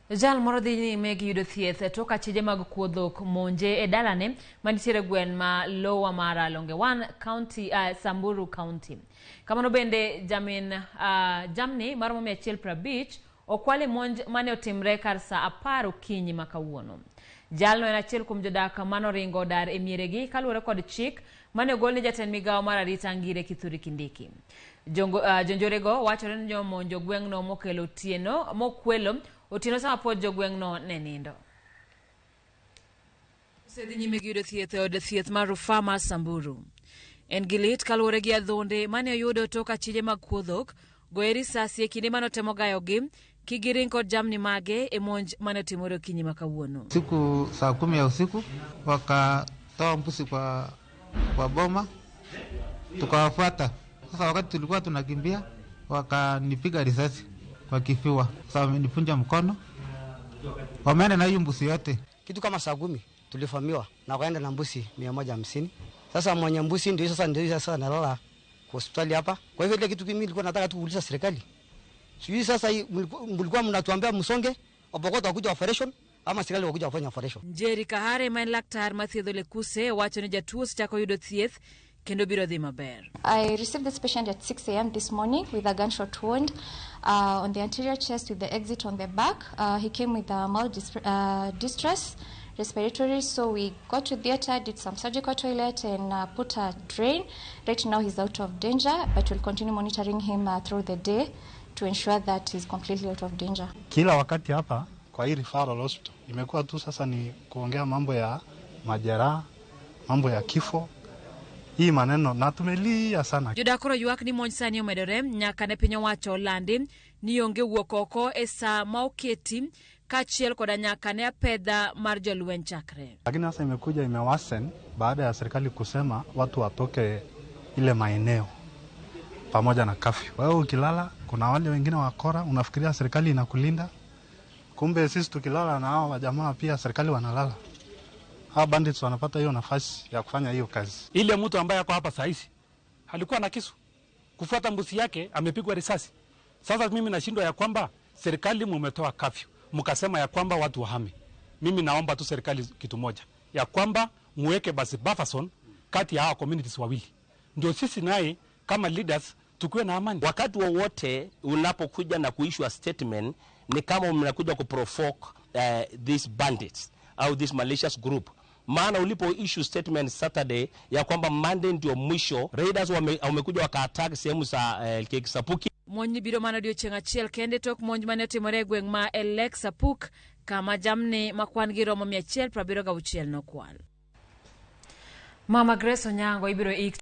Jal moro dhi nyime gi yudo thieth tok achije mag kuo dhok monje e dalane manitiere gweng' ma Lower Mara Longewan County, Samburu County. Kamano bende jamin jamni maromo 150 okwal e monj mane otimre kar saa 10 okinyi ma kawuono. Jalno en achiel kuom jodak manoringo dar e mieregi kaluwore kod chik mane ogol ni jatend migawo mar arita Ngire Kithure Kindiki. Jonjorego wachore ni nomonjo gweng'no mokelo otieno mokwelo otieno sama pod jogweng'no ne nindo. Osedhi nyime gi yudo thieth e od thieth mar rufaa mar Samburu. En gi lit kaluwore gi adhonde mane oyudo tok achije mag kuo dhok goye risasi e kinde mane otemo gayogi kik giring kod jamni mage e monj mane otimore okinyi ma kawuono. Siku saa 10 ya usiku wakatoa mbuzi kwa boma, tukawafuata. Sasa wakati tulikuwa tunakimbia wakanipiga risasi kwa kifua. Sasa wamenipunja mkono, wameenda na hiyo mbuzi yote. Kitu kama saa 10 tulivamiwa na wakaenda na mbuzi 150. Sasa mwenye mbuzi ndio sasa analala kwa hospitali hapa. Kwa hivyo ile kitu mimi nilikuwa nataka tu kuuliza serikali. Sijui sasa hii mlikuwa mnatuambia msonge, Wapokoto wakuja operation ama serikali wakuja wafanya operation. Njeri Kahare ma en laktar mathiedho Lekuse wacho ni jatuo osechako yudo thieth kendo biro dhi maber. I received this patient at 6 a.m. this morning with a gunshot wound on the anterior chest with the exit on the back. He came with a mild distress, respiratory, so we got to theater, did some surgical toilet and put a drain. Right now he's out of danger, but we'll continue monitoring him through the day to ensure that he's completely out of danger. Kila wakati hapa kwa hii referral hospital imekuwa tu sasa ni kuongea mambo ya majeraha, mambo ya kifo, hii maneno na tumelia sana. Jodak koro ywak ni monj sani omedore nyaka ne piny owacho landi ni onge wuok oko e saa ma oketi kaachiel koda nyaka ne apedha mar jolweny chakre. Lakini sasa imekuja imeworsen baada ya serikali kusema watu watoke ile maeneo pamoja na curfew. Wewe ukilala, kuna wale wengine wakora, unafikiria serikali inakulinda, kumbe sisi tukilala na hao wajamaa pia serikali wanalala. Hawa bandits wanapata hiyo nafasi ya kufanya hiyo kazi. Ile mtu ambaye ako hapa sahizi alikuwa na kisu kufuata mbuzi yake, amepigwa risasi. Sasa mimi nashindwa ya kwamba serikali mumetoa curfew, mkasema ya kwamba watu wahame. Mimi naomba tu serikali kitu moja, ya kwamba muweke basi buffer zone kati ya hawa communities wawili, ndio sisi naye kama leaders tukuwe na amani. Wakati wowote unapokuja na kuissue statement ni kama mnakuja kuprovoke these bandits au this malicious group, maana ulipo issue statement Saturday ya kwamba Monday ndio mwisho, raiders wamekuja wakaattack sehemu za Sapuki. Monj biro mana odiochieng' achiel kende tok monj mane otimore e gweng' ma Elek Sapuk kama jamni ma kwan gi romo 176 nokwal. Mama Grace Onyango ibiro ik.